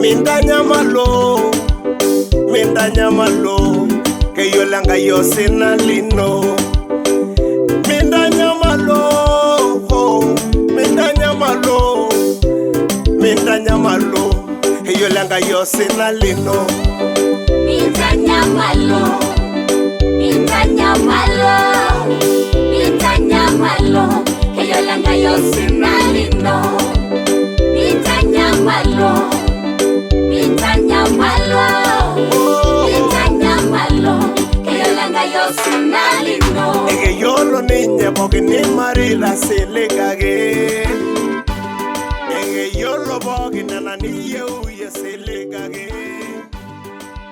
Mintanyamalo, mintanyamalo, keyiolo Enkai osina lino. Mintanyamalo, mintanyamalo, mintanyamalo, keyiolo Enkai osina lino. Mintanyamalo, mintanyamalo, mintanyamalo, keyiolo Enkai osina lino. Mintanyamalo, mintanyamalo, mintanyamalo, keyiolo Enkai osina lino. Ekeyiolo ninye pookin nimarita silig ake. Ekeyiolo pookin nena niyieu iyie silig ake.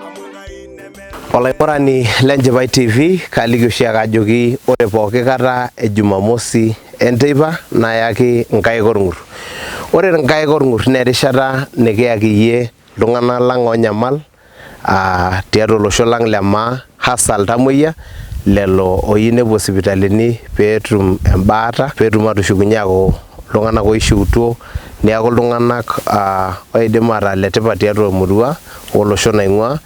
Amu Enkai nemeeta. Olaing'urani le Nchipai TV, kaaliki oshiake ajoki ore pooki kata e Jumamosi enteipa nayaki nkaik orng'ur. Ore nkaik orng'ur naa erishata nikiyaki iyie iltung'anak lang oonyamal aa tiatua olosho lang le maa hasa iltamuoyia lelo ooyieu nepuo sipitalini peetum embaata peetum atushukunye aaku iltung'anak oishiutuo neeku iltung'anak aa oidim ataa iletipat tiatua emurua olosho naing'ua.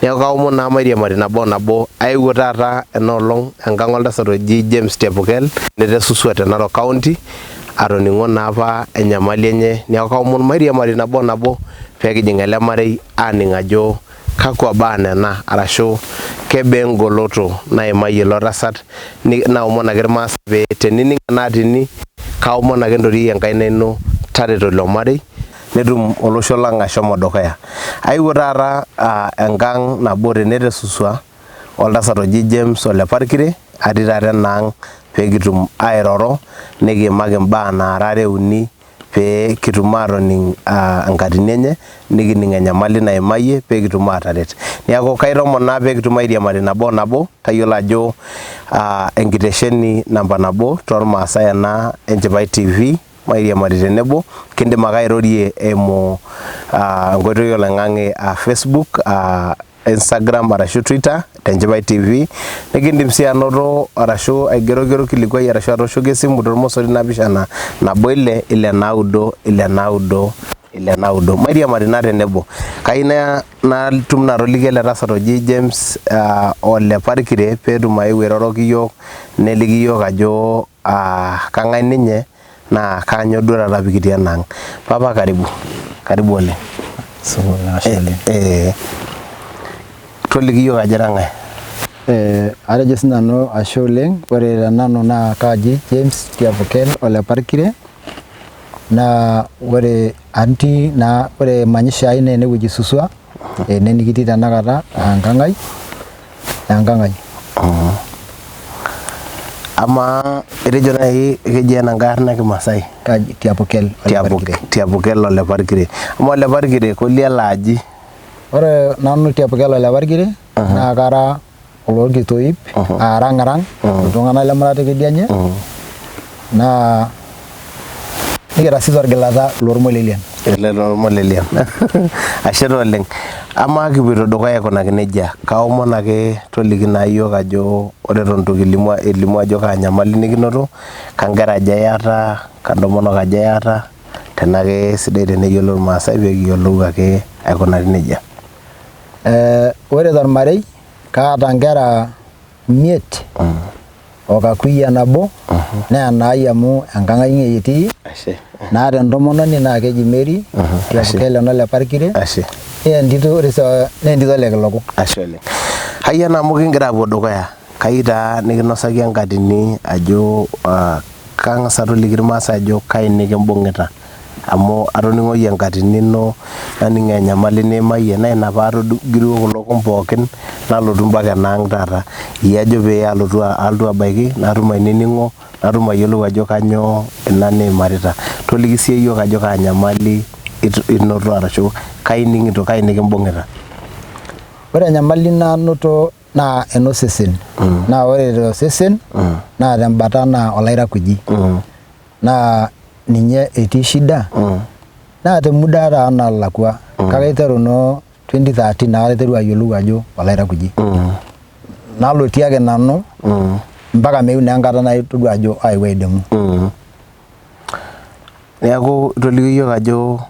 Neeku kaomon naa mairiamari nabo o nabo aewuo taata ena olong enkang oltasat oji James Tiepukel te Suswa te Narok County atoning'o naa apa enyamali enye neeku kaomon mairiamari nabo o nabo pee kijing ele marei aning ajo kakwa baa nena arashu kebaa engoloto naimayie ilo tasat naomon ake irmaasai pee tenining ena atini kaomon ake entoriyie enkaina ino tareto ilo marei netum olosho lang ashomo dukuya. Aewuo taata enkang nabo tene te Suswa oltasat oji James Ole Parkire atii taata ena ang pee kitum airoro nikiimaki imbaa naara are uni pee kitum aatoning enkatini enye nikining enyamali naimayie pee kitum aataret. Neeku kaitoomon naa pee kitum airiamari nabo o nabo tayiolo ajo enkitesheni namba nabo tormaasai ena e Enchipai TV mairiamari tenebo kindim ake airorie eimu enkoitoi oloing'ang'e aa Facebook Instagram arashu Twitter te Enchipai TV nikindim sii anoto arashu aigeroki orkilikuai arashu atooshoki esimu tormosori naapishana nabo ile ile naudo ile naudo ile naudo mairiamari naa tenebo kayieu natum naa atoliki ele tasat oji James Ole Parkire peetum aeu airoroki iyiook neliki iyiook ajo kang'ae ninye naa kaanyo duo taata pikitii ena ang. Papa karibu, karibu oleng. Ashe oleng. Toliki iyiook ajo ira ng'ae. Atejo sinanu ashe oleng, ore tenanu naa kaaji James Tiapukel Ole Parkire naa ore atii naa ore manyisho ai naa enewueji Suswa ene nikitii tenakata aa enkang ai enkang ai. Amaa itejo nai keji ena nkae arna kimasai? Kaji Tiapukel Ole Parkire. Tiapukel Ole Parkire. Amaa Ole Parkire kolia ela aji? Ore nanu Tiapukel Ole Parkire naa kara olorkitoip aa Rang'rang iltung'anak le Murate Kedianye naa nikira sii torgilata lormolelian. Ele lormolelian. Ashe taa oleng. Amaa kipuoito dukuya aikunaki nejia, kaomon ake toliki naa iyiook ajo ore eton itu kilimu ilimu ajo kaa nyamali nikinoto, kankera aja iyata, kantomonok aja iyata, tenaa kesidai teneyiolou irmaasai pee kiyiolou ake aikunaki nejia. Ore tormarei kaata nkera imiet o kakuyia nabo naa enaai amu enkang ai etii Ashe. naata entomononi naa keji Mary Ashe. Tiapukel eno le Parkire Ashe. naa entito ore naa entito le Kiloku. Ashe oleng. Hayia naa amu kingira apuo dukuya, kayieu taa nikinosaki enkatini ajo kang'as atoliki irmaasai ajo kai nikimbung'ita amu atoning'oyie enkatini ino naning enyamali niimayie naa ina paatogiruo kulo kum pookin nalotu mpaka ena ang taata iyie ajo pee alotu alotu abaiki natum ainining'o natum ayiolou ajo kanyoo ina niimarita toliki siiyie iyiok ajo kaa nyamali inoto arashu kai ining'ito kai nikimbung'ita. Ore enyamali nanoto naa enosesen naa ore tosesen naa tembata naa olairakuji naa ninye etii shida naa te muda taa nalakua kake aiteru noo 2013 naa aiterua ayiolou ajo olairakuji nalotie ake nanu mpaka meu naa enkata natodua ajo aewuo aidimu. Neeku itoliki iyiok ajo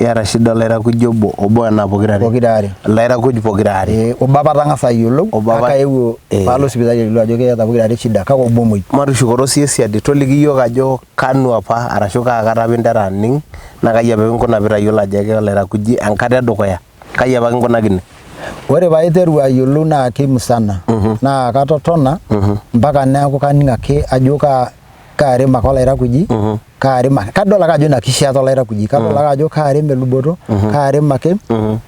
Iyata shida olairakuj obo, obo anaa pokira are? Pokira are. Ilairakuj pokira are. Eh, obo apa atang'asa ayiolou Obo apa- kake aewuo Eh. paalo sipitali ayiolou ajo keeta pokira are shida kake obo omuoi. Matushukoro siyie siadi, toliki iyiook ajo kanu apa arashu kaa kata apa intera aning naa kai apa inkuna piitayiolo ajo ekiya olairakuji enkata edukuya, kai apa kinkunakine? Ore paiteru ayiolou naa kemusana naa katotona mpaka neeku kaning ake ajo kaa kaarem ake olairakuji kaarem ake kadol ake ajo ina kishiata olairakuji kadol ake ajo kaarem eluboto kaarem ake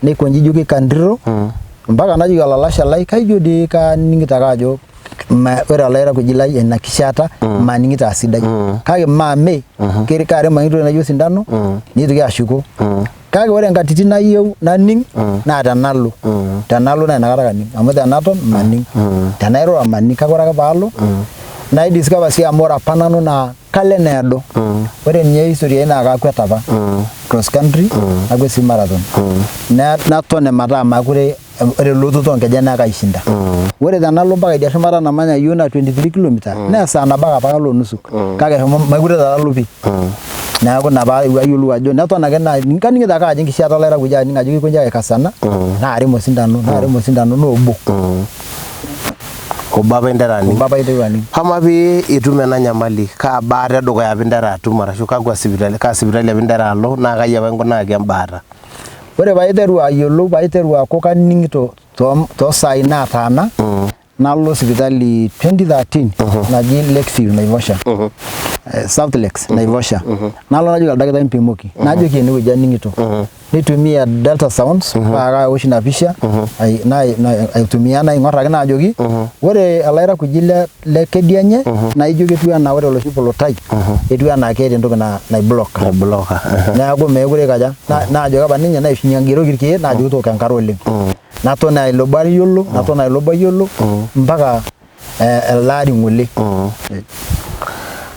neikonji ijo keikandiro mpaka najoki olalashe lai kaijo dii kaning'ito ake ajo ore olairakuji lai ina kishiata maning'ito aa sidai kake maame kaarem ake entoki naijo osindano neitoki ashuko. Kake ore nkatitin nayieu naning naa tenalo. Tenalo naa inakata ake aning amu tenaton maning. Tenairura maning kake ore ake paalo naidiscover sii amu ore apa nanu naa kalo eneedo. Ore ninye history ai naa kakwet apa cross country nakwet sii marathon. Naton ometaa mekure ore elototo oonkejek naa kaishinda. Ore tenalo mpaka idia shumata namanya iyiook naa 23 kilometer naa esaa nabo ake apa alo onusu kake eshomo mekure taata alo pii. Neeku ina pee ayiolou ajo neton ake naa kaning'ito ake ajo enkishiata olairakuj aning ajo keikoji aikasana naarem osindano naarem osindano naa obo. Obo apa intera aning. Obo apa aiterua aning. Amaa pee itum ena nyamali kaa baata edukuya apa intera atum arashu kakwa sipitali kaa sipitali apa intera alo naa kai apa inkunakaki embaata? Ore paiteru ayiolou paiteru aaku kaning'ito too saai naataana nalo sipitali 2013 naji Lakeview Naivasha. South Lakes Naivasha. Nalo najoki oldakitari mpimoki. Najoki enewueji aning'ito. Neitumia delta sounds paa kaosh ina pisha aitumia naing'or ake naajoki ore olairakuji le kedianye naa ijo ketiu anaa ore oloshi polotai etiu anaa keeta entoki naiblocka. Naiblocka. Neeku meekure eikaja naajoki apa ninye naishunye aigeroki irkeek naajoki tooko enkare oleng. Naton aa ilo obo ayiolo, naton aa ilo obo ayiolo mpaka ele ari ng'ole.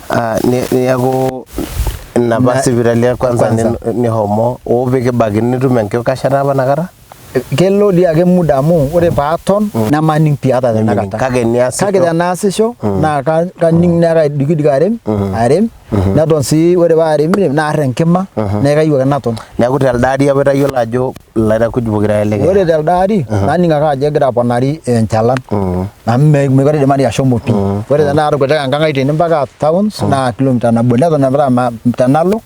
Ah, niaku inapa sipitali e kwanza nihomo oo pikibakini nitum enkikashata apa inakata? Kelo dii ake muda amu ore paaton nemaning pii ata tenakata. Kake niasisho. Kake tenaasisho naa kaning naa kaidikidik arem arem neton sii ore paa arem naar enkima naa kayieu ake naton. Neeku telde ari apa itayiolo ajo ilairakuj pokira are likiya. Ore telde ari naning ake ajo egira aponari enchalan amu mekure eidimari ashomo pii. Ore tenakata kutoka enkang ai tene mpaka towns naa kilomita nabo neton ometaa tenalo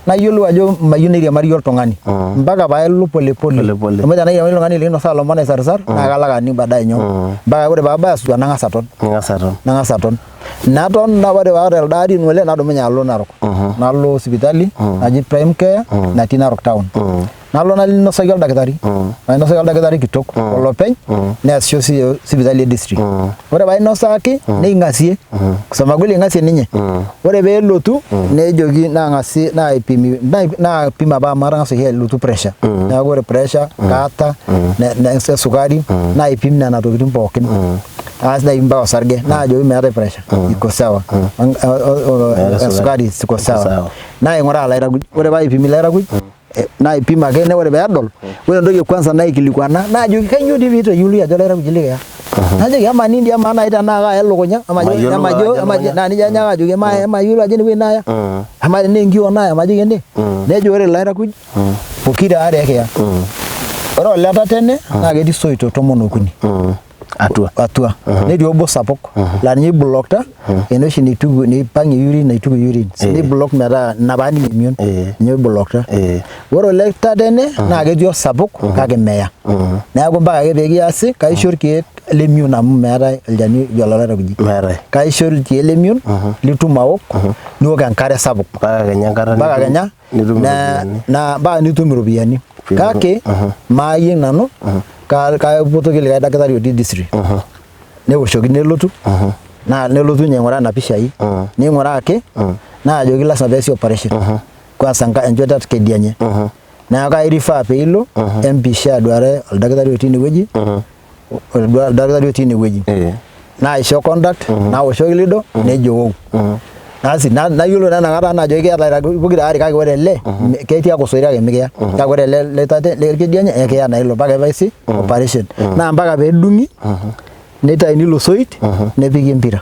nayiolou ajo mayieu nairiamari oltung'ani mpaka paalo pole pole Pole pole. amu tenairiamari oltung'ani likinosaa ilomon aisarisar naa kalak aning baadaye nyoo mpaka ore paabaya suwa nang'as aton Ning'as aton. nang'as aton naton naa ore paata elde ari ng'ole nadumunye alo Narok nalo sipitali naji Prime Care natii Narok town nalo nainosaki oldakitari nainosaki oldakitari kitok olopeny neasisho sii sipitali e district ore painosaki neing'asie kusema kweli eing'asie ninye ore peelotu nejoki nang'asi naipimi naipim apa amu atang'asa oshi alotu pressure neeku ore pressure kaata esukari naipim nena tokitin pookin aas naipim mpaka osarge naajoki meetae pressure iko sawa esukari siko sawa naing'uraa ilairakuj ore paipimi ilairakuj naipim ake ne ore peedol ore entoki e kwanza naikilikuana naajoki kainyoo dii piitayioloi ajo olairakuj likiya najoki amaa nindi amaa naaji tenaa kaaya elukunya Mayiolo emajo ajo emajo elukunya. naa nijia anyaaka ajoki amaa emayiolo ajo enewueji naaya amaa tenaa enkiyio naaya majoki ene nejo ore ilairakuj pokira are ekiya ore ole tatene naa ketii isoito tomon okuni Atua. Atua netii obo sapuk laa ninye oiblokta ena oshi naituku neipang'ie urine naituku urine neiblock metaa ina pee aning emion ninye oiblokta. Ore ole tatene naa ketii osapuk kake meya neeku mpaka ake pee kiasi kaisho irkeek lemion amu meetae olchani oji ololairakuji. Meetae. Kaisho irkeek lemion litum aok niok enkare sapuk. Mpaka kenya enkata Mpaka kenya nitum iropiyiani. na mpaka nitum iropiyiani. Kake maayieng nanu kaipotoki likae dakitari otii district newoshoki nelotu naa nelotu ninye aing'uraa nena pishai ning'uraa ake naajoki lasima peesi operation kwanza enchoto e kedianye neeku kai refer pee ilo empisha aduare oldakitari otii inewueji oldakitari otii inewueji Naisho contact nawoshoki lido nejo wou. Asi nayiolo naa inakata naa ajo ekiata pokira aare kake ore ele ketii ake osoit kake mikiya. Kake ore ele le tate le kedianye ekiya naa ilo mpaka peesi operation. Naa mpaka peedung'i neitaini ilo soit nepiki empira.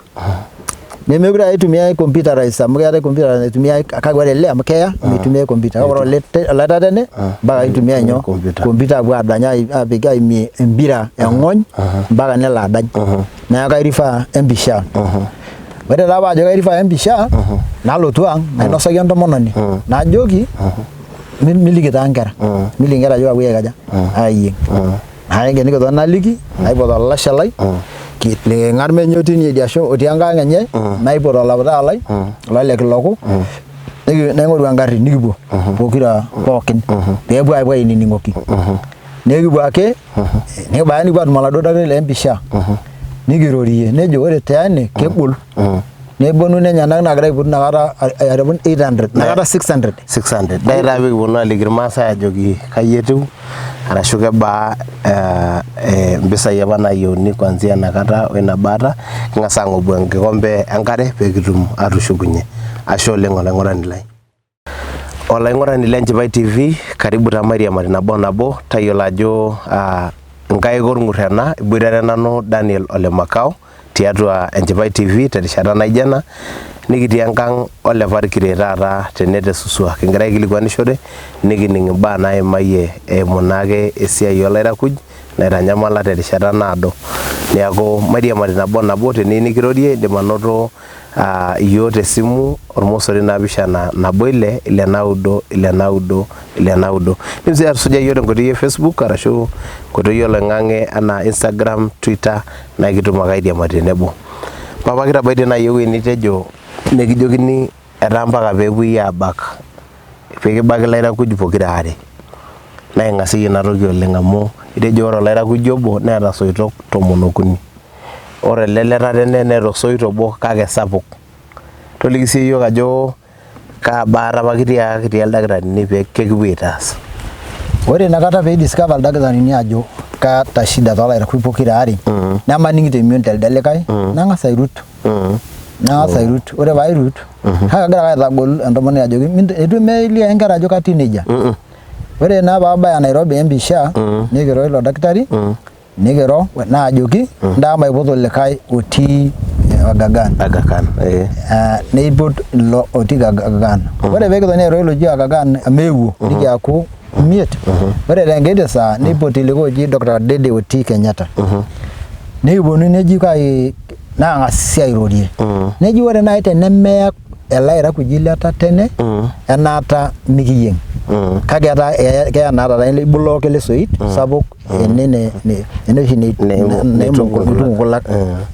Nemekure aitumia computerized amu keetae computer naitumia kake ore ele amu keya meitumia computer kake ore ole tatene mpaka aitumia nyoo Computer. computer apuo adany apik aimie empira eng'ony mpaka nelo adany. Neeku kairifaa empisha. Ore taa paajo kairifaa empisha nalotu ang nainosaki entomononi najoki miliki taa nkera miliki nkera ajo kapuoi aikaja ayieng. Naa tenikitoni naliki naipot olalashe lai liking'ar menye otii ninye idia otii enkang enye naipot olapita lai lole kiloku naing'oru engarri nikipuo pokira pookin peepuo apuo ainining'oki. Nikipuo ake nikibaya nikipuo atum oladuo dakitari le mpisha nikirorie nejo ore teene kegol neponu nenyanak naagira aipotu inakata 800 inakata 600. 600. Naa taa pikiponu aliki irmaasai ajoki kai etiu arashu kebaa impisai apa naayieuni kuanzia inakata o ina baata, king'as ang'obu enkikombe enkare peekitum atushukunye. Ashe oleng olaing'urani lai. Olaing'urani le Enchipai TV, karibu taa mairiamari nabo o nabo, tayiolo ajo nkaik orng'ur ena, iboitare nanu Daniel Ole Makau tiatua Enchipai TV terishata naijo ena, nikitii enkang ole Parkire taata tene te Suswa. Kigira aikilikwanishore nikining imbaa naimayie eimu naake esiai olairakuj naitanyamala terishata naado. Neeku mairiamari nabo o nabo teniyieu nikirorie indim anoto iyiook tesimu ormosori naapishana nabo ile ile naudo ile naudo ile naudo. Indim sii atusuja iyiook tenkoitoi e Facebook arashu enkoitoi oloing'ang'e anaa Instagram, Twitter naa ekitum ake airiamari tenebo. Papa kitabaitie naaji ewueji nitejo nikijokini etaa mpaka peepuoi aabak peekibaki ilairakuj pokira aare. Naa ing'asieyie ina toki oleng amu itejo ore olairakuj obo neeta isoitok 13. Ore ele le tatene neeta osoit obo kake sapuk. Toliki siyie iyiook ajo kaa baata apa kitiakitia ildakitarini pee kekipuoi aitaas. Ore inakata pee discover ildakitarini ajo kaata shida toolairakuj pokira aare nemaning'ito emion telde likae nang'as airut. Nang'as airut ore pairut kake agira ake aitagol entomononi ajoki eitu melia inkera ajo katii nejia. Ore naa paabaya Nairobi empisha nikiro ilo dakitari nikiro naajoki ntaa maipoto likae otii Aga Khan. Aga Khan. Neipot ilo otii Aga Khan. Ore pee kitoni airo ilo oji Aga Khan omeewuo nikiaku 5. Ore tenkiti saa neipoti likae oji Dr. Dede otii Kenyatta. Nikiponu neji kai naang'asi airorie. Neji ore naaji tenemeya ele airakuji le tatene enaata mikiyieng'. Kake etaa keya naa taata ibulooka ele soit sapuk ene ene oshi neimu nkulak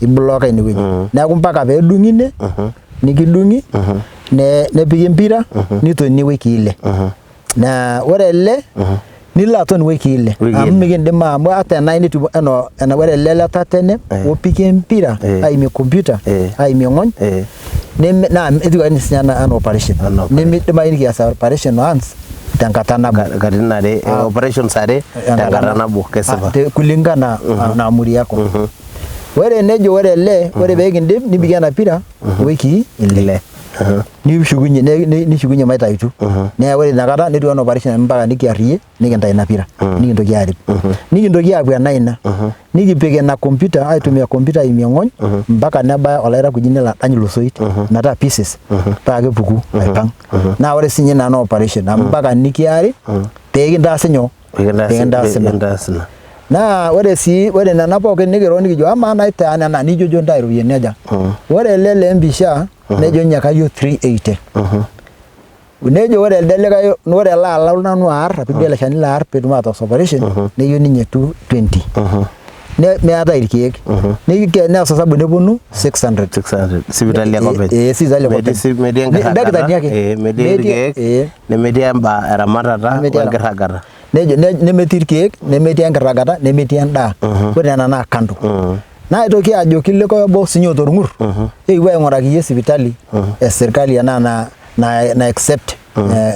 ibulooka inewueji. Neeku mpaka peedung'i ine nikidung'i nepiki empira nitoni iwikii ile. Naa ore ele nilo aton iwikii ile amu mikindim amu ata enaa netiu enaa ore ele le tatene opiki empira aimie computer aimie eng'ony naa etiu ake sinye enaa operation nemidimayu nikias operation once tenkata nabo. Katitin are, operations are tenkata nabo kesipa. Kulingana na amuri yako. Ore nejo ore ele ore pee kindip nibikie ena pira iwikii ile. Nishukunye nishukunye maitaitu. Neeku ore inakata netiu enaa operation mpaka nikiarriyie nikintayu ina pira nikintoki aarip. Nikintoki aapuo ena ina nikipik ina computer aitumia computer aimie eng'ony mpaka nebaya olairakuji nelo adany ilo soit metaa pieces paa kepuku aipang'. Naa ore sinye ina naa operation amu mpaka nikiari pee kintaasi nyoo? Pee kintaasi ina. Naa ore sii ore nena pookin nikiro nikijo amaa naitaa nena nijojo ntae iropiyiani aja. Ore ele le mpisha nejo ninye kayieu 380. Nejo ore elde likae ore ele alau nanu aar apik duo ele shani laar peetum ataas operation neyieu ninye 220. Meetae irkeek. Neas osabu neponu 600. 600. Sipitali ake openy. Sipitali ake openy. Metii Ildakitarini ake. Metii irkeek, nemetii eramatata wenkirragata. Nejo nemetii irkeek, nemetii enkirragata, nemetii endaa. Ore nena naa kando. Naitoki ajoki likae obo sinye otorng'ur, ekipuo aing'uraki iyie sipitali e serkali ena na accept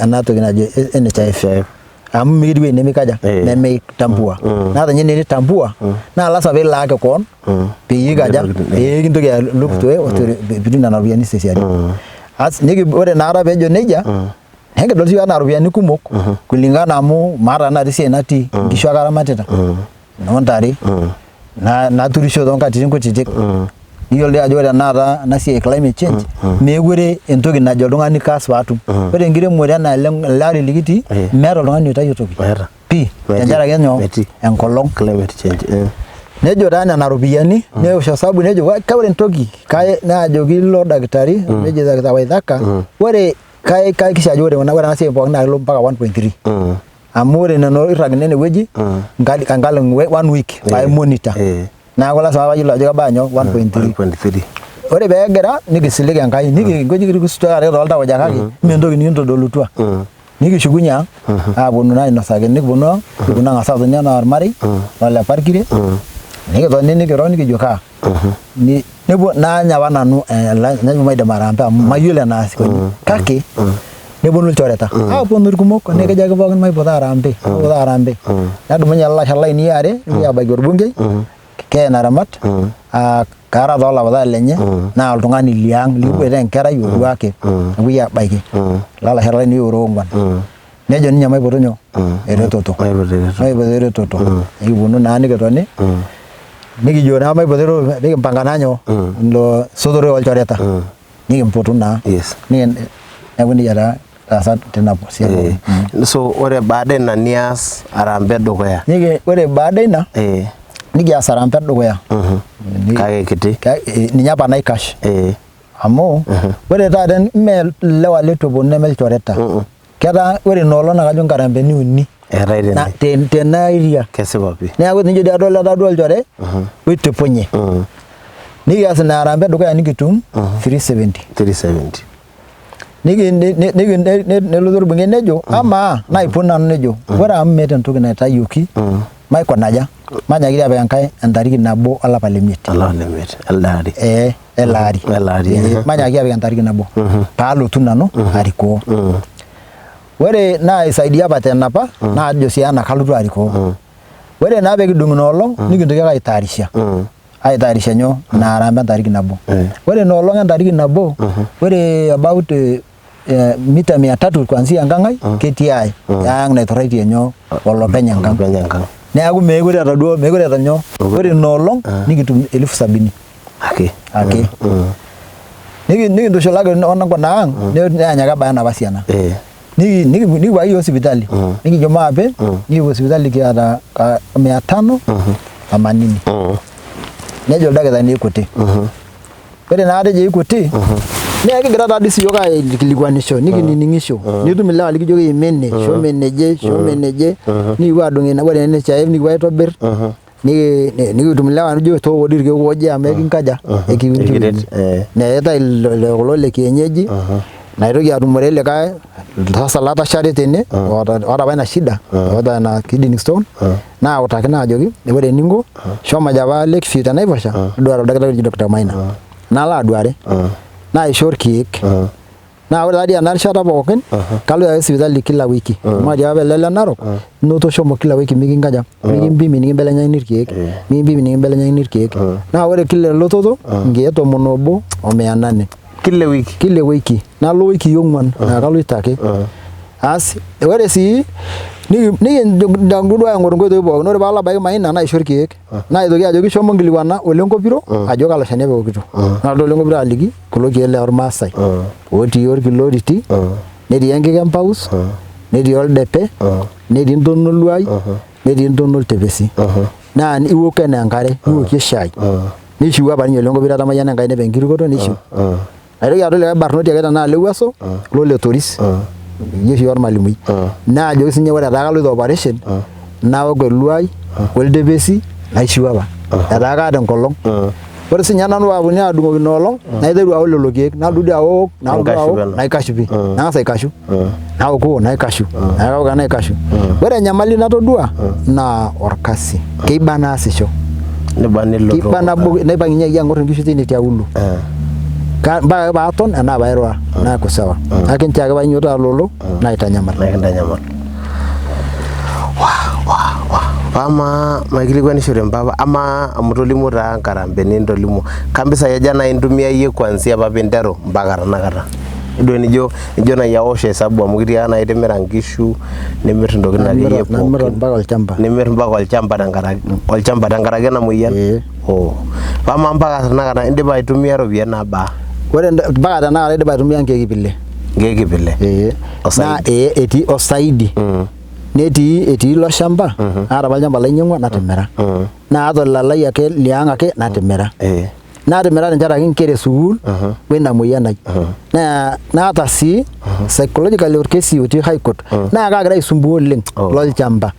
ena toki najo NHIF. Amu mikitii wueji nemikaja, nemeitambua. Naa ata ninye tenitambua, naa lasima pee ilaaki koon peyie ikaja, pee kintoki look to pitum nena ropiyiani te siadi. Asi ore inakata peejo nejia, nikidol siyiok anaa ropiyiani kumok kulingana amu maata natii esiai natii, nkishu ake aramatita, ontare, naturisho toonkatitin kutitik. Niyiolo dii ajo ore tenakata ena siai e climate change meekure entoki najo oltung'ani kaas paatum. Ore enkiremore enaa ele ele ari likitii meeta oltung'ani oitayu toki. Meeta. Pii. Metii. Tenkaraki nyoo? Metii. Enkolong. Climate change. Nejo taa nena ropiyiani neosh osabu nejo ore entoki naajoki ilo dakitari nejo Dr. Waithaka ore kaakikisha ajo ore ena siai pookin naa kelo mpaka 1.3. Amu ore nena oirrag nene wueji enkalong one week paa monitor. Neeku lasima payiolo ajo kebaa nyoo 1.3. 1.3. Ore pee egira nikisilig Enkai nikinkoji toltauja kake mee entoki nikintodolutua. Nikishukunye ang aaponu naa ainosaki nikiponu ang nikiponu ang'as atoni anaa ormarei ole Parkire nikitoni nikiro nikijo kaa nepuo naanya apa nanu nejo maidim arambe amu mayiolo enaas kake neponu ilchoreta aaponu irkumok nikijo ake pookin maipoto arambe maipoto arambe nedumunye ilalashera lainei aare nepuoi abaiki orbungei Keya aramat kaara taa olaputani lenye naa oltung'ani liang likiboita enkerai oduake nepuoi abaiki ilalashera lainei oora ong'uan nejo ninye maipoto nyoo eretoto maipoto eretoto nikiponu naa nikitoni nikijo naa maipoto eretoto nikimpanga naa nyoo ilo sotore olchoreta nikimpotu naa neeku nejia taa taasa tina siai Eh, pookin. so ore baada ina nias harambee dukuya Ore baada ina eh nikias harambee dukuya. Kake kiti Ninye apa naikash. Eh amu ore taata mme ilewa leitu eponu neme ilchoreta. Ketaa ore ina olong naa kajo nkarambeni uni. Eetae tene. Na tena area. Kesipa pii. Neeku tenijo dii adol etaa duo olchore oitipunye. Nikias ina harambee edukuya nikitum 370. 370. Nelotu orbungei nejo amaa naipot nanu nejo ore amu meeta entoki naitayioki maikuna aja manyaaki apik Enkai entariki nabo olapa lemiet. Olapa lemiet elde ari. Ee ele ari. Ele ari. Ee manyaaki apik entariki nabo paalotu nanu arikoo. Ore naisaidia apa tenapa naajo sii ena kalotu arikoo. Ore naa pee kidung ina olong nikintoki ake aitaarisha. Aitayarisha nyoo ina harambee entariki nabo. Ore ina olong entariki nabo, ore about mita mia tatu kuanzia enkang ai ketii ai ang naiturraitie nyoo olopeny enkang. Olopeny enkang. Neeku meekure eeta duo meekure eeta nyoo ore ina olong nikitum elfu sabini. Ake. Ake. Nikintushulaki o kuna ang neanyaki ebaya enapa siana. Nikipuo ake iyiook sipitali nikijo maape nikipuo sipitali kiata mia tano themanini nejo oldakitari ikuti ore naa atejo ikuti naa ekigira taadii siyiook aikilikuanisho nikinining'isho nitum ilewa likijoki imene shomo eneje shomo eneje nikipuo adung ina ore NHIF nikipuo aitobir nikitum ilewa lijo tooko dii irkeek ooje amu ekinkaja Ekiret, eh. Neetae kulo le kienyeji naitoki atumore likae sasa latashare tene oota apa ina shida oota ina kidney stone nautaki naajoki ore eninko shomo apa Lakeview tenaiposha duare oldakitari oji Dr. Maina nalo aduare naisho irkeek. Naa ore taadii ena rishata pookin kalo ake sipitali kila wiki amu atii apa ele le Narok noto shomo kila wiki mikinkaja mikimpimi nikimbelenyakini irkeek mikimpimi nikimbelenyakini irkeek naa ore kila elototo nkeek tomon oobo o mia nane Kila wiki. Kila wiki nalo wikii ong'uan naa kaloito ake asi ore sii nikintoki duo aing'oru inkoitoi pookin ore paalo abaiki Maina naisho irkeek naitoki ajoki shomo nkilikuana Olenkopiro ajo kalo shani apa eokito nalotu Olenkopiro aliki kulo keek lormaasai otii orkiloriti netii enkik empaus netii oldepe netii intona oluai netii intona oltepesi naa iwok enaa enkare niwokie shai nishiu apa ninye Olenkopiro etamayiana Enkai nepik enkirukoto nishiu. Naitoki adol likae barnoti ake tenaa Lewuaso kulo le Toris ninye oshi ormalimui naajoki sinye ore etaa kaloito operation naok eluai oltepesi naishiu apa etaa kaata enkolong. Ore sinye nanu paaponunui adung'oki ina olong naiteru aok lelo keek nalotu dii aok nalotu Ninkashu aok peno. naikashu pii nang'as aikashu naokuo naikashu naok naikashu. Ore enyamali natodua naa orkasi keiba naasisho Niba nilotu. keiba nabo naipang ninye akeyie ang'or inkishu teine tiaulo mpaka ake paaton enaa pairura naaku sawa kake nchoo ake painyiototo aloolo naitanyamal. Nakintanyamal. Amaa maikilikuanishore mpapa amaa amu itolimuo taa nkarambeni nitolimuo kampisai aja nai intumia iyie kuanzia apa pinteru mpaka tanakata? Duo nijo nijo nai aosh esabu amu kitiaka nai timira nkishu nimir intokitin akeyie Namir pookin. mpaka olchamba. Nimir mpaka olchamba tenkaraki olchamba tenkaraki ena moyian. Ee. Oh. Amaa mpaka tenakata indipa aitumia iropiyiani naabaa? Ore mpaka tenakata aidipa aitumia nkeek ip ile. Nkeek ip ile. Ee. Osaidi. Naa ee etii osaidi. Netii etii ilo shamba aata apa olchamba lainyang'ua natimira. Naa ata olalai ake liang' ake natimira. Ee. Natimira tenkaraki inkera e sukuul o ina moyian ai. Naa naata sii psychologically orkesi otii high court naa kaagira aisumbua oleng Oh. lolchamba.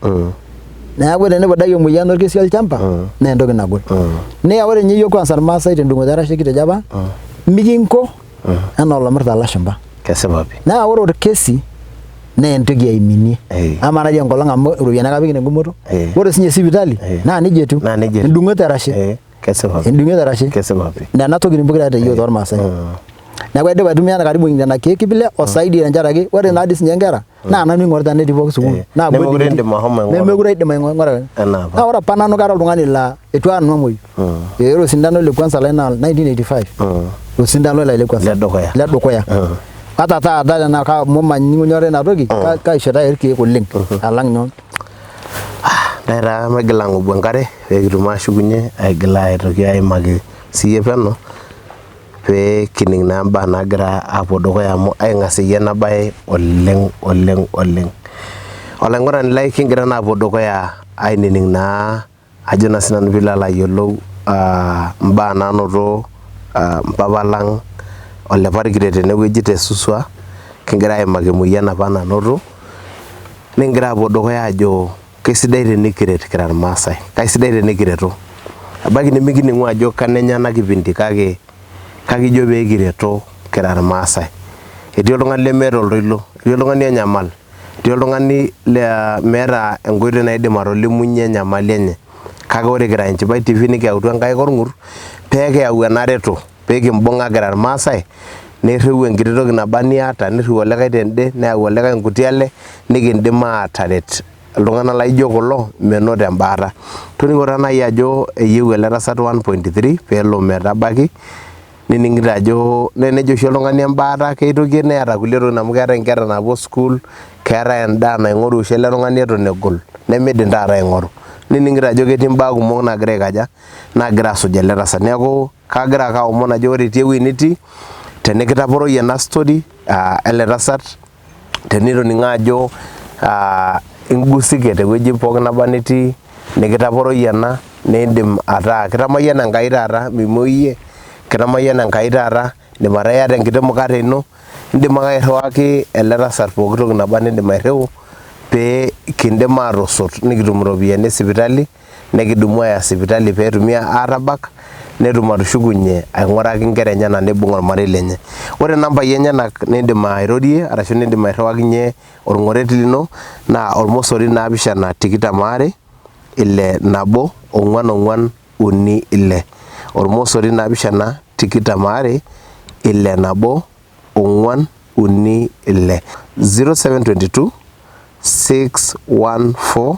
Neeku tenipudaki emoyian orkesi olchamba naa entoki nagol. Naa ore ninye iyiok kwanza irmaasai tendung'oto erashe kitejo apa mikinko enaa olomirta ilashumba. Kesipa pi. Naa ore orkesi naa entoki aiminie. Eh. Amaa naji enkolong amu iropiyiani ake apik ine ngumoto. Eh. Ore sinye sipitali Eh. naa nejia etiu. Naa nejia etiu. Endung'oto erashe. Eh, kesipa pi. Endung'oto erashe. Kesipa pi. Nena tokitin pokira te yiok toormaasai. Neeku aidipa aitumia karibu nena keek ip ile o saidi tenkaraki ore naa dii sinye nkera naa nanu aing'orita netii pooki sukuul. Eh. Naa Nemekure boarding indim ahomo aing'oru. Nemekure aidim aing'ura. Enaa apa. Naa ore apa nanu kara oltung'ani laa eitu aikata nanu amuoyu. Eh, ore osindano le kwanza lai naa 1985. Osindano lai le kwanza. Le dukuya. Le dukuya. Ata taata tenaa amu maning'unyore ina toki, kaishoritai irkeek oleng alang nyoo. Ntae taa maigila ang'obu enkare pee kitum ashukunye aigila aitoki aimaki siyie peno pee kining naa imbaa naagira apuo dukuya amu aing'asieyie ena bae oleng oleng oleng. Olaing'urani lai kigira naa apuo dukuya ainining naa ajo naa sinanu piilo alo ayiolou aa imbaa naanoto aa mpapa lang Ole Parkite tenewueji te Suswa kingira aimaki emoyian apa nanoto nikingira apuo dukuya ajo kesidai tenikiret kira irmaasai, kaisidai tenikireto. Ebaiki nimikining'u ajo kanenya ena kipindi kake kakijo pee kireto kira irmaasai. Etii oltung'ani lemeeta oltoilo, etii oltung'ani onyamal, Etii oltung'ani laa meeta enkoitoi naidim atolimunye enyamali enye, kake ore kira Enchipai TV nikiyautua nkaik orng'ur pee kiyau ena reto pee kimbung'a kira irmaasai nirriu enkiti toki naba niata nirriu olikae tende neyau olikae nkuti ale nikindim aataret iltung'anak laijo kulo menoto embaata. Toning'o taa nai ajo eyieu ele tasat 1.3 peelo metabaki nining'ito ajo naa enejo oshi oltung'ani embaata keitoki neeta kulie tokitin amu keetae inkera naapuo sukuul, keetae endaa naing'oru oshi ele tung'ani eton egol nemiidim taata aing'oru. Nining'ito ajo ketii imbaa kumok naagira aikaja, naagira asuj ele tasat. Neeku kagira ake aomon ajo ore itii ewueji nitii tenikitaporoyie ena story ele tasat tenitoning'o ajo ingusike tewueji pookin naba nitii nikitaporoyie ena niindim ataa kitamayiana Enkai taata mimuoi iyie, kitamayiana Enkai taata indim ataa iyata enkiti mukate ino indim ake airriwaki ele tasat pooki toki naba nindim airriu pee kindim aatosot nikitum iropiyiani e sipitali nikidumu aaya sipitali pee etumi aatabak netum atushukunye aing'uraki inkera enyenak neibung ormarei lenye. Ore inambai enyenak nindim airorie arashu nindim airriwakinye orng'oret lino naa ormosori naapishana tikitam aare ile nabo ong'uan ong'uan uni ile. Ormosori naapishana tikitam aare ile nabo ong'uan uni ile. 0722 614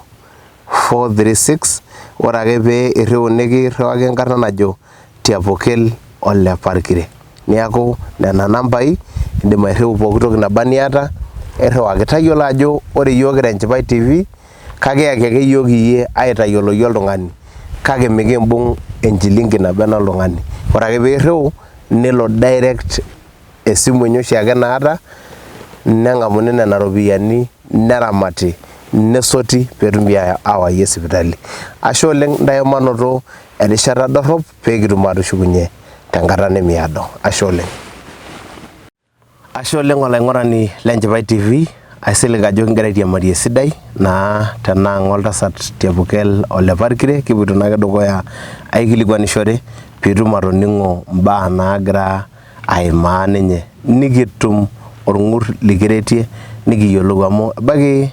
436 ore ake pee irriu nikirriwaki enkarna najo Tiapokel Ole Parkire. Neaku nena nambai indim airriu pooki toki naba niata irriwaki. Tayiolo ajo ore iyiook kira Enchipai TV kakiyaki ake iyiook iyie aitayioloki oltung'ani kake mikimbung enchilingi nabo enoltung'ani. Ore ake pee irriu nelo direct esimu enye oshiake naata neng'amuni nena ropiyiani neramati nesoti peetumi aawayie sipitali. Ashe oleng ntae manoto erishata dorrop pee kitum atushukunye tenkata nemiado. Ashe oleng. Ashe oleng olaing'urani le Enchipai TV, aisilig ajo kigira airiamari esidai naa tenaang oltasat Tiepukel Ole Parkire, kipuoito naake dukuya aikilikuanishore piitum atoning'o imbaa naagira aimaa ninye nikitum orng'ur likiretie nikiyiolou amu ebaiki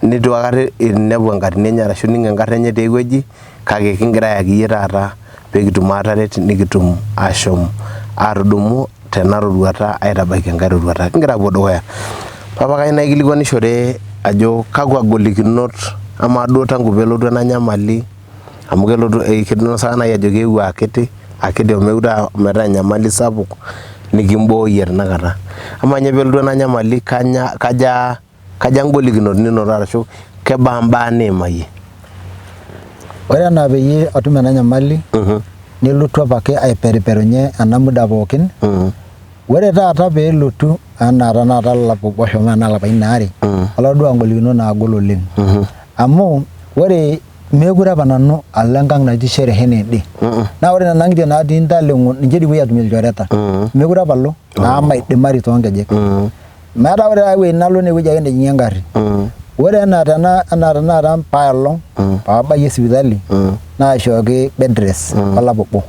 nitu aikata inepu enkatini enye arashu ining enkarna enye tiai wueji kake kingira ayaki iyie taata pekitum aataret nikitum ashom atudumu tena roruata aitabaiki enkae roruata. Kingira apuo dukuya. Papa kayieu naikilikuanishore ajo kakwa golikinot amaa duo tangu pelotu ena nyamali amu kelotu kinosaka naaji ajo keewuo akiti akiti omeu taa ometaa enyamali sapuk nikimbooyie tenakata. Amaa ninye peelotu ena nyamali kanya kaja kaja ngolikinot ninoto arashu kebaa mbaa niimayie? Ore enaa peyie atum ena nyamali nelotu apake aiperiperunye ena muda pookin. Ore taata peelotu anaa tenakata olapa obo oshomo enaa ilapaitin aare, atodua ngolikinot naagol oleng. Amu ore meekure apa nanu alo enkang natii sherehe enaa ende. Naa ore nena ang'itie natii Ntaleng'o ninche dii kipuoi aatumie ilchoreta. Meekure apa alo amu maidimari toonkejek. Metaa ore taata ewueji nalo naa ewueji ake nejing'ie engarri. Ore enaa tena enaa tenakata paelong paabayie sipitali naishooki bed rest olapa obo.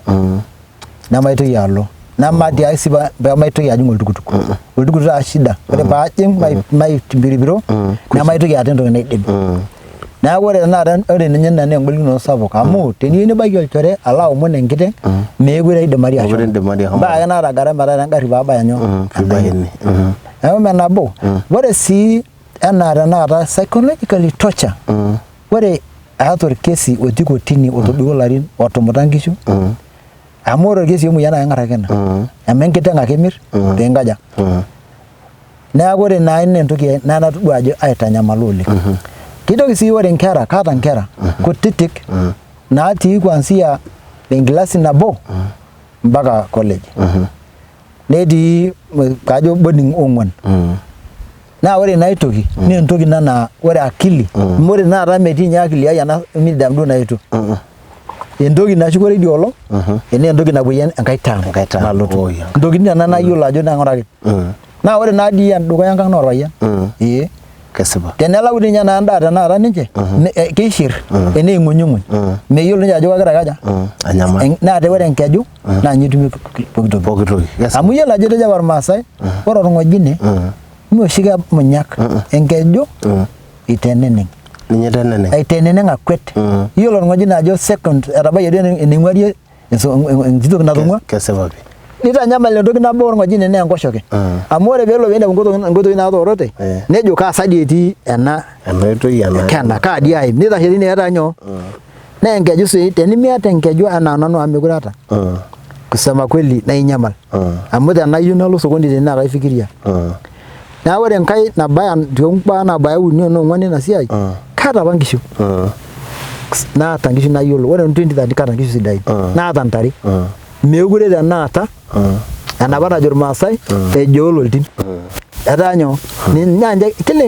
Nemaitoki alo. Nematii sii pemaitoki ajing oltukutuk. Oltukutuk taa shida. Ore paajing maipiripiro nemaitoki aata entoki naidim. Neeku ore tenakata ore ninye ina naa engolikinoto sapuk amu teniyieu nibaiki olchore alo aomon enkiteng meekure idimari ashomo. Meekure idimari ashomo. Mpaka ake naata gharama taata engarri paabaya nyoo Piibaya ene. Neeku ime nabo. Ore sii enaa tenakata psychologically torture ore aata orkesi otii kotini otobiko ilarin otumuta nkishu amu ore orkesi emoyian naa keng'ar ake ina amu enkiteng ake imir pee inkaja. Neeku ore naa ina entoki naa natodua ajo aitanyamala oleng. Kitoki sii ore inkera, kaata inkera kutitik natii kuanzia enkilasi nabo mpaka college. Netii kajo boarding ong'uan. Naa ore ina aitoki naa entoki ina naa ore akili amu ore tenakata metii ninye akili ai ena midam duo naetuo. Entoki nashukore idia olong enaa entoki napuoyie enkae term Enkae term. nalotu. Oh, yeah. Intokitin nena nayiolo ajo naing'uraki. Naa ore naa dii edukuya enkang naa orpayian. Ee. Kesipa. Tenelau dii ninye naa endaa tenakata ninche keishir enaa ing'unying'uny. Meyiolo ninche ajo kegira aikaja? Anyamal. Naa ore enkeju naa ninye itumie pooki toki. Pooki toki. Kesipa. Amu iyiolo ajo etejo apa irmaasai ore orng'ojine mee oshi kemunyak enkeju iteneneng. Ninye iteneneng. Aiteneneng akwet. Iyiolo orng'ojine ajo second etabayie duo ening'uarie enkiti toki natong'ua. Kesipa pii. Nitanyamal entoki nabo orng'ojine naa enkoshoke. Amu ore peelo piinepu nkoitoi naatoorote nejo kaa sa dii etii ena Ena oitoi ena. kena kaa dii aim nitashe tine eeta nyoo. Naa enkeju sii tenimiata enkeju enaa nanu amu mekure aata. Kusema kweli naa inyamal. Amu tenayieu nalo sokoni tene naa kaifikiria. Neeku ore enkae nabaya toombaa nabaya uni enaa ong'uan ina siai, kaata apa nkishu. Naata nkishu nayiolo, ore 2013 kaata nkishu sidain. Naata ntare. Meekure tenakata enapa najo irmaasai ejool oltim. Etaa nyoo? Naa nche kila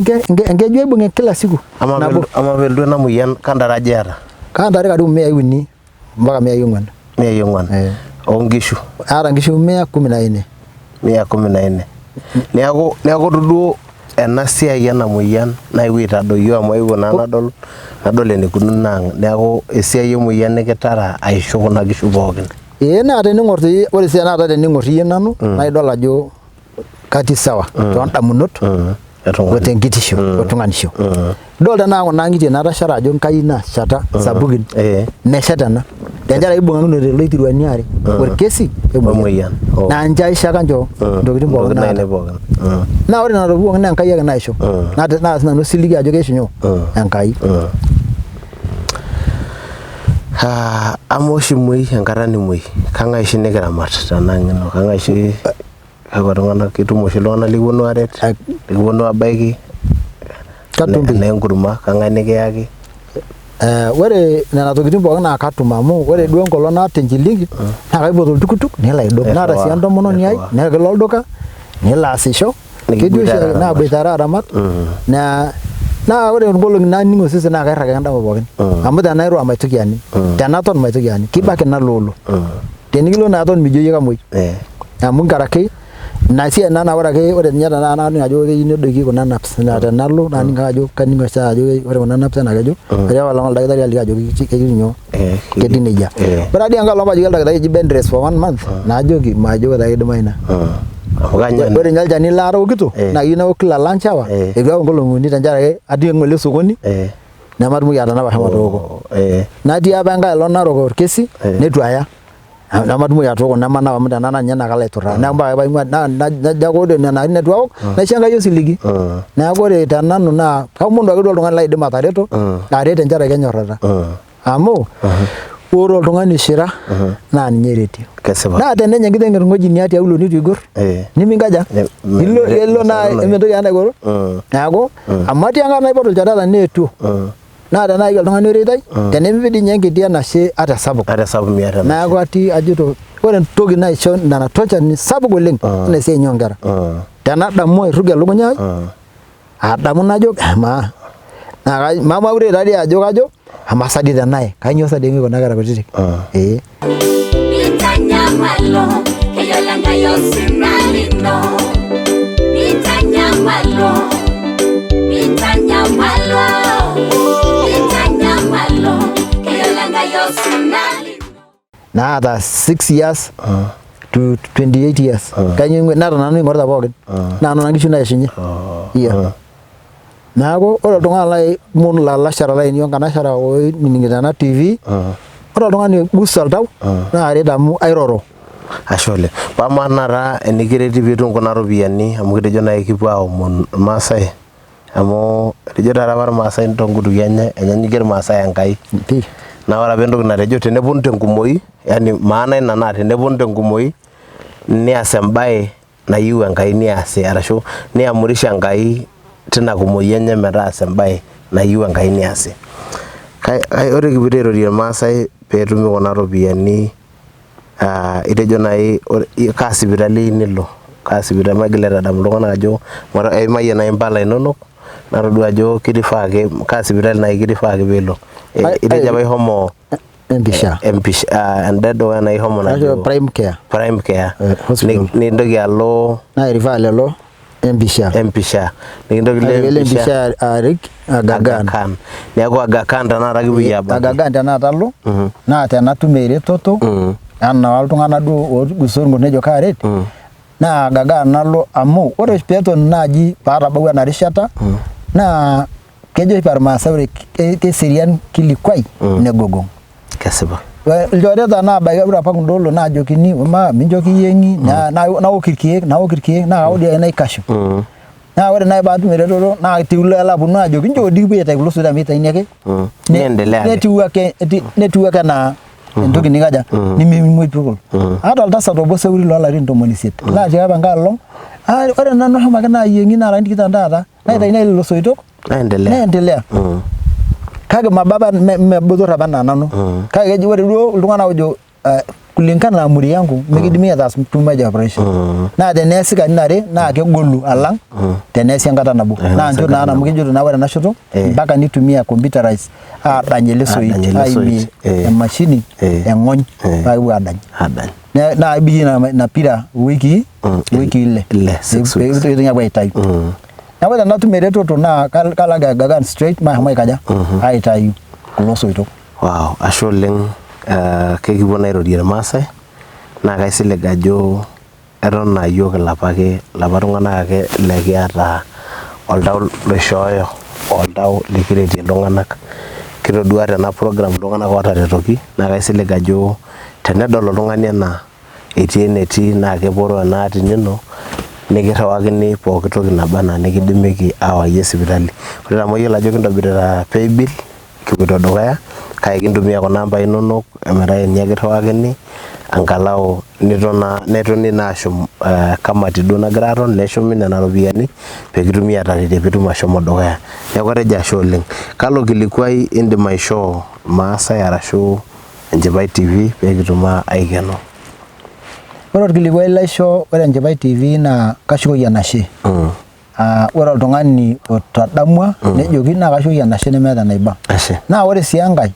enkeju aibung' kila siku nabo. Amaa peelotu ena moyian ka ntare aja iyata? Kaata ntare karibu miai uni mpaka miai ong'uan. Miai ong'uan. Oo nkishu? Aata nkishu mia kumi na nne. Mia kumi na nne. Neeku neeku itodua ena siai ena moyian naewuo aitadoyio amu aewuo naa nadol nadol enikununo ang'. Neeku esiai emoyian nikitara aishu kuna kishu pookin. Ee naa tening'or doi ore sii tenakata tening'or iyie nanu naa idol ajo katii sawa toondamunot o tenkitisho o tung'anisho. Idol tenakata kuna ang'itie natasheta ajo Enkai naasheta sapukin meshet ena tenkaraki ibung'akinote iloiteruani aare orkesi wemoyian naa nche aishaka nchoo intokitin pookin naata. Naa ore nena tokitin pookin naa Enkai ake naisho naa sinanu osiligi ajo keisho nyoo Enkai. Amaa oshi imuoi enkata nimuoi kang'ae oshi nikiramat tenang ino kang'ae oshi kakwa tung'anak itum oshi iltung'anak likiponu aaret likiponu aabaiki Katum enaa enkurma kang'ae nikiyaki? Ore nena tokitin pookin naa katum amu ore duo enkolong naata enchilingi naa kaipot oltukutuk nelo aidong naata sii entomononi ai naa kelo olduka nelo aasisho ketii oshiake naaboitare aramat naa naa ore nkolong'i naning osesen naa kairrag ake endama pookin amu tenairura maitoki aning tenaton maitoki aning kibaki naloolo tenikilo naa aton mijo iyie kamuoi amu nkaraki ina siai naa naa ore ake ore ninye tenakata naning ajo keyieu nedoiki kuna nerves naa tenalo naning ake ajo kaning oshi ajo ore kuna nerves ena keju etii apaelong oldakitari aliki ajoki ketiu nyoo ketiu nejia. Ore ade enkae olong paajoki oldakitari eji bed rest for one month najoki majo taa kidimayu ina. Ore ninye olchani latookito naa keyieu naok kila lunch hour eitu aok nkolong'i uni tenkaraki atii ng'ole sokoni nematumoki atanapa ashomo atooko. Natii apa enkae olong Narok orkesi neitu aya nematumoki atooko nemanap amu tenanap ninye naa kalo aiturraa neeku mpaka ake paing'ua najo ake ore nena arin neitu aok naisho Enkai osiligi. Neeku ore te nanu naa kaomonu ake duo oltung'ani laidim atareto aret tenkaraki enyorrata. Amu. Ore oltung'ani oishira naa ninye ereti. Kesipa. Naa tenenya enkiteng irng'ojiniak tiaulo nitu igor Eh. niminkaja ilo elo naa mintoki ena aigoro. Neeku amu atii enkata naipotu ilchoreta neetuo. Naa tenaa keyieu oltung'ani oreitai tenimipik dii ninye enkiti enashe ata esapuk. Ata esapuk miata enashe. Neeku atii ajito ore entoki naisho nena torture sapuk oleng naa esiai inyi oonkera. Tenadamu airrug elukunya ai adamu najo amaa naa mamaure taadii ajo kajo amaa sa dii tenaye kainyoo sa dii kuna kera kutitik ee. Mitanyamalo, keyiolo Enkai osina lino. Mitanyamalo, mitanyamalo, mitanyamalo, keyiolo Enkai osina lino. Naata 6 years to 28 years. Kainyoo naata nanu aing'orita pookin. Naa nona nkishu naishunye. Iya. Neeku ore oltung'ani lai mun lalashara lainei onkanashara oinining'ito ena TV, ore oltung'ani oigusa oltau naa aret amu airoro. Ashe oleng. Pamaa taata enikireti piitum kuna ropiyiani amu kitejo naaji kipuo aomon irmaasai amu etejo taata apa irmaasai toonkutukie enye enyanyukie irmaasai Enkai. Pii. Naa ore apa entoki natejo teneponu tenkumoi yani maana ina naa teneponu tenkumoi nias embae nayieu Enkai niasi arashu niamurisha Enkai tina kumoi enye metaasa embae nayieu Enkai niasi. Ore kipuoito airorie irmaasai peetumi kuna ropiyiani aa itejo nai kaa sipitali iyieu nilo, kaa sipitali maigil aitadamu iltung'anak ajo eimayie nai impala inonok natodua ajo kirifaaki kaa sipitali nai kirifaaki piilo. Itejo apa ishomo Empisha. Empisha enda edukuya naa ishomo najo Prime Care. Prime Care. Hospital. Nintoki alo Nairifaa lelo Empisha. Empisha. Nikintoki ilo Empisha arik Aga Khan. Aga Khan. Neeku Aga Khan tenakata kipuoi abaiki. Aga Khan tenakata alo naa tenatum eretoto anaa iltung'anak duo otuguso irng'ur nejo kaaret naa Aga Khan nalo amu ore peeton naaji paatabawua ena rishata naa kejo oshi irmaasai ore keserian kilikuai negogong. Kesipa. Ilchoreta naabaiki ore apa kunda olong'i naajokini maa mincho kiyieng'i naok irkeek naok irkeek naa kaok dii ake naikashu. Naa ore naaji paatum eretoto naa ilo aponu ajoki nchoo dii kipuo aitayu kulo soitok amu eitayuni ake. Niendelea ake. Netiu ake netiu ake anaa entoki nikaja nimimuoi tukul. Aata oltasat obo seuri loolarin ntomoni isiet laatiaka apa enkae olong ore nanu ashomo ake naayieng'i naa ilarin tikitam taata naitayuni ake lelo soitok Naendelea. Naendelea. Kake maba apa mebotor apa enaa nanu. Kake keji ore duo iltung'anak oojo kulingana na umri yangu mikidimi ataas too much operation. Naa teneesi katitin are naa kegolu alang teneesi enkata nabo. Naa ncho naa amu kejoito naa ore ena shoto mpaka nitumia computerized aadany ele soit Aadany ele soit. aimie emashini eng'ony paa kepuo aadany. Aadany. Naa ibiki ina pira iwikii iwikii ile. Ile, 6 weeks. Pee eitoki apuo aitayu. Neeku tenatum eretoto naa kalo ake Aga Khan straight mashomo aikaja aitayu kulo soitok. Wow, ashe oleng uh, kekipuo naa airorie irmaasai naa kaisilig ajo eton aa yiok ilapa ake ilapa tung'anak ake lekiata oltau loishooyo oltau likiretie iltung'anak. Kitodua tena program iltung'anak ootaretoki naa kaisilig ajo tenedol oltung'ani ena etii enetii naa keporoo ena atini ino nikirriwakini pooki toki naba enaa nikidimieki aawayie sipitali. Ore amu ayiolo ajo kintobirita paybill kipuoito dukuya kake kintumia kuna ambai inonok metaa ninye ake irriwakini angalau niton naa netoni naa ashum kamati duo nagira aton neshumi nena ropiyiani pekitumi ataretie piitum ashomo dukuya. Neeku atejo ashe oleng. Kalo kilikuai indim aishoo irmaasai arashu Enchipai TV pee kitum aikeno. Ore orkilikuai laisho ore Enchipai TV naa kashukoki enashe. Ah, ore oltung'ani otadamua nejoki naa kashukoki enashe nemeeta enaiba. Ashe. Naa ore sii enkae,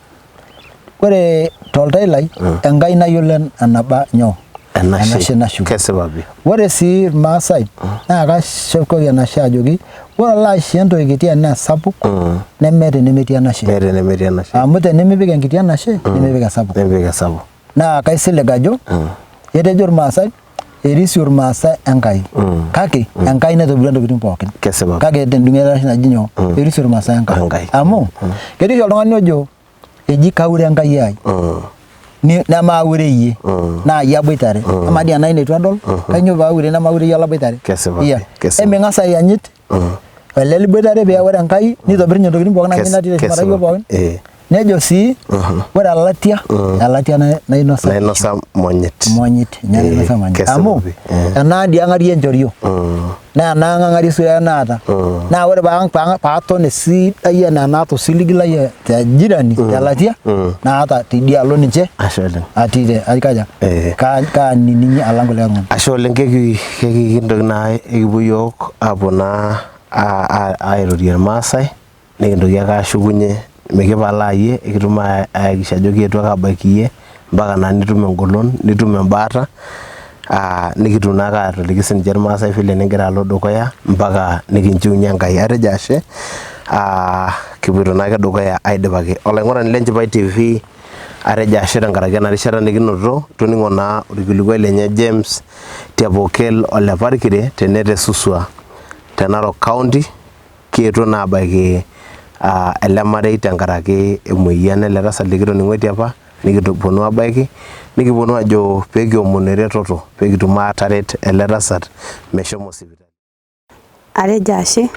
ore toltau lai Enkai nayiolo enaba nyoo Enashe. enashe nashuku. Kesipa pi. Ore sii irmaasai naa kashukoki enashe ajoki ore olo aisho entoki kiti enaa esapuk nemeeta enemetii enashe. Meeta enemetii enashe. Amu tenimipik enkiti enashe nimipik esapuk. Nimipik esapuk. Naa kaisilig ajo etejo irmaasai erisio irmaasai Enkai. Kake Enkai naitobirua intokitin pookin. Kesipa. Kake tendung'et naji nyoo erisio irmaasai Enkai. Enkai. Amu ketii oshi oltung'ani ojo eji kaure Enkai ai nemaure iyie naa iyie aboitare amaa dii enaa ine eitu adol kainyoo paaure nemaure iyie olaboitare Kesipa Iya. pi, kesipa. Eming'as ayanyit ele liboitare pee ore Enkai nitobir ninye ntokitin pookin natii teshumata Kesipa iyiook pookin Eh. Nejo sii ore elatia elatia nainosa Nainosa monyit. Monyit ninye nainosa monyit. Kesipa Amu pi. Ena dii ang'arie enchorio. Naa ena ang ang'arie esura naata. Naa ore paaton esidai enaa enaata osiligi lai te jirani telatia naata tidialo ninche. Ashe oleng. Atii te aikaja kaanining'i alang kulie tung'anak. Ashe oleng kekintoki naa ekipuo yiok aapuo naa airorie irmaasai nikintoki ake ashukunye mikipalaa iyie ekitum ayakikisha ajo kietuo ake abaiki iyie mpaka naa nitum engolon nitum embaata nikitum naake atoliki sininche irmaasai vile nigira alo dukuya mpaka nikinchiunye Enkai. Atejo ashe kipuoito naake dukuya aidipaki. Olaing'urani le Nchipai TV atejo ashe tenkaraki ena rishata nikinoto toning'o naa orkilikuai lenye James Tiapokel ole Parkire tene te Suswa te Narok County kietuo naa abaiki ele marei tenkaraki emoyian ele tasat likitoning'oitie apa nikiponu abaiki nikiponu ajo peekiomonu eretoto peekitum aataret ele tasat meshomo sipitali. Atejo ashe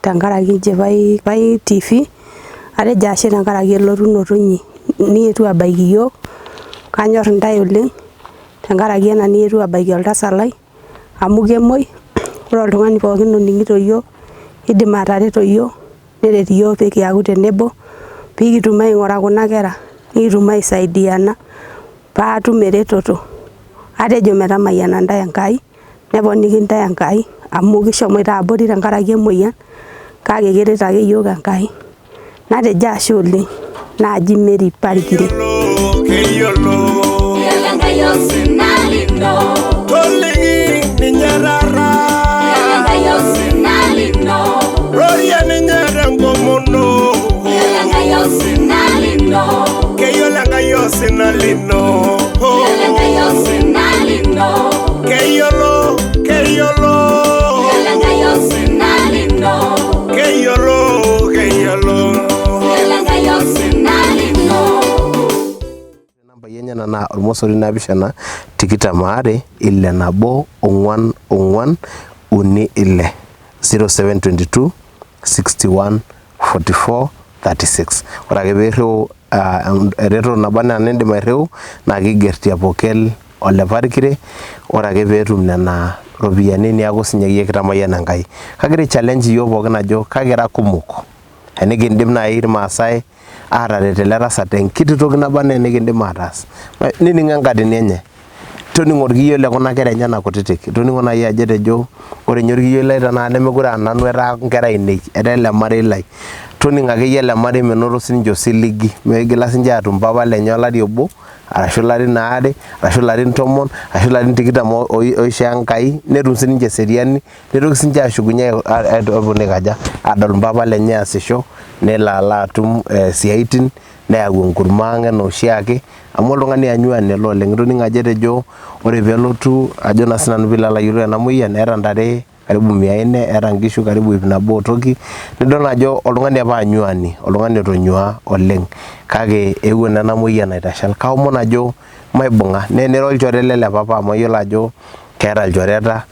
tenkaraki Nchipai TV, atejo ashe tenkaraki elotunoto inyi nietuo abaiki iyiok. Kanyor intae oleng tenkaraki ena nietuo abaiki oltasat lai amu kemuoi. Ore oltung'ani pookin oning'ito iyiok idim atareto iyiok neret iyiok pee kiaku tenebo pikitum aing'ura kuna kera nikitum aisaidiana paatum eretoto. Atejo metamayiana ntae Enkai neponiki ntae Enkai amu kishomoita abori tenkaraki emoyian kake keret ake yiok Enkai. Natejo ashe oleng naaji Mary Parkire. Keyiolo Enkai osina lino. Toliki ninye taata. Enkai osina lino. Rorie ninye tenkomono. Enkai osina lino. Keyiolo Enkai osina lino. Enkai osina lino. Keyiolo, keyiolo. Enkai osina lino. Keyiolo, keyiolo. Enkai osina lino. Nambai enyena naa ormosori 7 22 6 1 4 3 6 0722 61 44 36. Ore ake piirriu eretoto naba enaa enindim airriu naa kiiger Tiapokel ole Parkire. Ore ake peetum nena ropiyiani niaku sinye iyie kitamayiana Enkai. Kagira ai challenge iyiok pookin ajo kakira kumok enikindim naaji irmaasai aataret ele tasat tenkiti toki naba enaa enikindim ataas. Nining'o enkatini enye, toning'o orkiyioi le kuna kera enyenak kutitik, toning'o naaji ajo etejo ore ninye orkiyioi lai tenakata nemekure aa nanu etaa nkera ainei etaa ele marei lai. Toning'o akeyie ele marei menoto sininche osiligi, meigila sininche aatum papa lenye olari obo arashu ilarin aare arashu ilarin 10 arashu ilarin 20 oishoo Enkai netum sininche eseriani nitoki sininche ashukunye apuo aikaja adol mpapa lenye easisho nelo alo atum isiaitin neyau enkurma ang enaa oshiake amu oltung'ani anyuani ele oleng. Itoning'o ajo etejo ore peelotu ajo naa sinanu piilo alo ayiolou ena moyian eeta ntare karibu 400 eeta nkishu karibu 100 otoki nidol ajo oltung'ani apa anyuani oltung'ani otonyua oleng kake eewuo naa ena moyian aitashal. Kaomon ajo maibung'a naa enira olchore lele papa amu ayiolo ajo keeta ilchoreta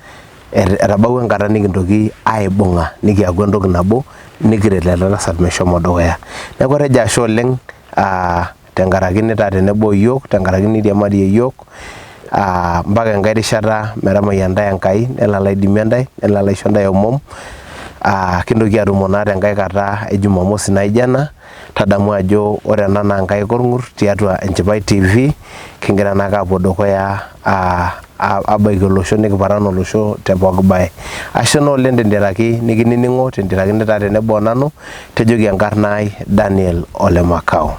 etabawua enkata nikintoki aibung'a nikiaku entoki nabo nikiret ele tasat meshomo dukuya. Neeku atejo ashe oleng tenkaraki nitaa tenebo iyiok tenkaraki niriamarie iyiok mpaka enkae rishata metamayiana ntae Enkai nelo alo aidimie ntae nelo alo aisho ntae omom kintoki atumo naa tenkae kata e Jumamosi naijo ena. Tadamu ajo ore ena naa Nkaik Orng'ur tiatua Enchipai TV kingira naake aapuo dukuya abaiki olosho nikiparan olosho te pooki bae. Ashe naa oleng tenteraki nikinining'o tenteraki nitaa tenebo o nanu tejoki enkarna ai Daniel Ole Makau.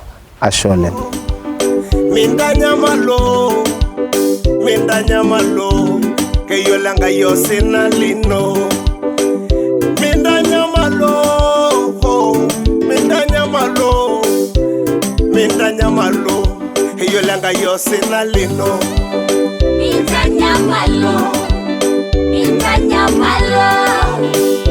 Ashe oleng. Mintanyamalo, mintanyamalo, keyiolo Enkai osina lino. Mintanyamalo, mintanyamalo, mintanyamalo, keyiolo Enkai osina lino. Mintanyamalo.